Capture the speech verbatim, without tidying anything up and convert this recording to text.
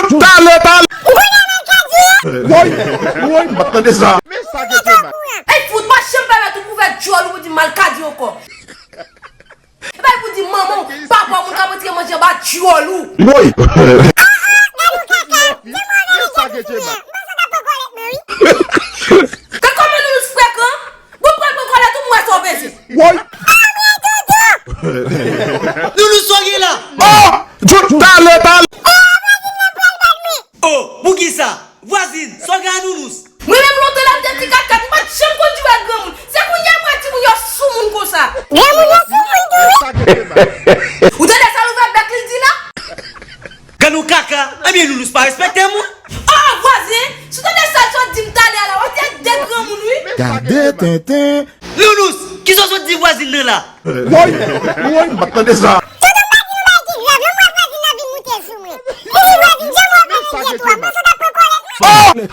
Talè, talè. Ou konnen Malkadi? Woy, woy, m pa t tande sa. Men sa gen Djema. Ey, fout, pa janm pèmèt ou pou fè djòl ou pou di Malkadi ankò. E pa pou di manman w, papa w, moun k ap retire manje anba djòl ou. Woy. Gad yon kaka. Di mwen, men sa gen Djema. Mwen sa ta pran kòlèt mwen, wi. Gad kòman Loulous frekan. Bon, pral pran kòlèt ou, m wè sa w peze. Woy. Loulous, sa w gen la? Oh! Tout talè, talè. Oh, poukisa? Vwazin, sa w gen a Loulous? Mwen menm lontan lè m te ti katkat, m pa t janm konn jwe ak granmoun. Se kounye a m wè timoun yo soumoun konsa. Granmoun yo soumoun tou wi. Ou tande sa l ouvè bèk li di la? Gad yon kaka, ebyen Loulous pa respekte m wi. Oh, vwazen, si w tande sa l sot di m talè a la, w ap di de granmoun wi. Gade tenten. Loulous, kisa w sot di vwazin nan la? Woy, woy, m pa t tande sa. Tonton pa di nou bagay ki grav non, m wè vwazin nan vin moute sou mwen. Li di vwazin, janm wè vwazin gen twa, mwen sot ap pran kòlèt mwen.